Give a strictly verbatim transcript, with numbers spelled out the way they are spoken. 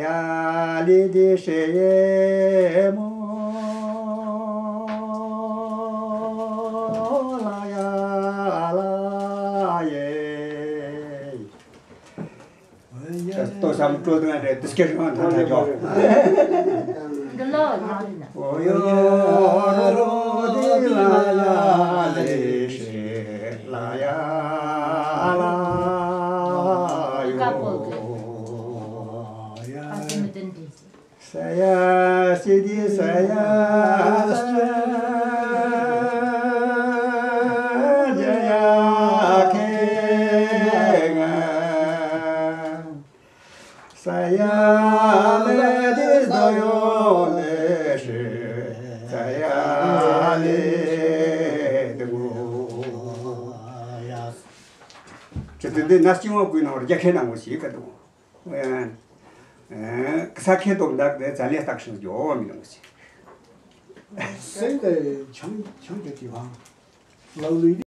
ཡ་ལི་དི་ཧྲེ་ཡེ་མོ་ལ་ཡ་ལ་ཡེ། ལྟོ་ཤམ་སྤྲོ་དང་རེད་དུས་ཀྱི་རང་ཐང་ཐ་ཇོ། འདི་ལོ་ཡང་རེད་ན། ཨོ་ཡོ་རོ་རོ་དི་ལ་ཡ་ལི་ཧྲེ་ལ་ཡ་ལ་ཡོ། ཀ་པོ་གི་ཨ་སི་མི་ཏན་དི། ས་ཡ་སི་དི་ས་ཡ་ས་ཡ་ཁེ་ང་། ས་ཡ་ལེ་དི་དོ་ཡོ་ལེ་ཧྲི་ས་ཡ་ལེ་དི་གོ། ཅི་ཏི་འདི་ན་སྐྱིད་བ་ཀུན་ནོར་རྒྱ་ཁེ་ན་ངོ་ཤེས་ཀ་དུ། ས་ཁེ་དོ་འདག་དེ་ཛ་ལེ་སྟག་ཤིང་ཇོ་མི་ནོ་ཤེས། སེང་གེ་ཆང་ཆང་གི་དི་བང་། ལག་ལུས།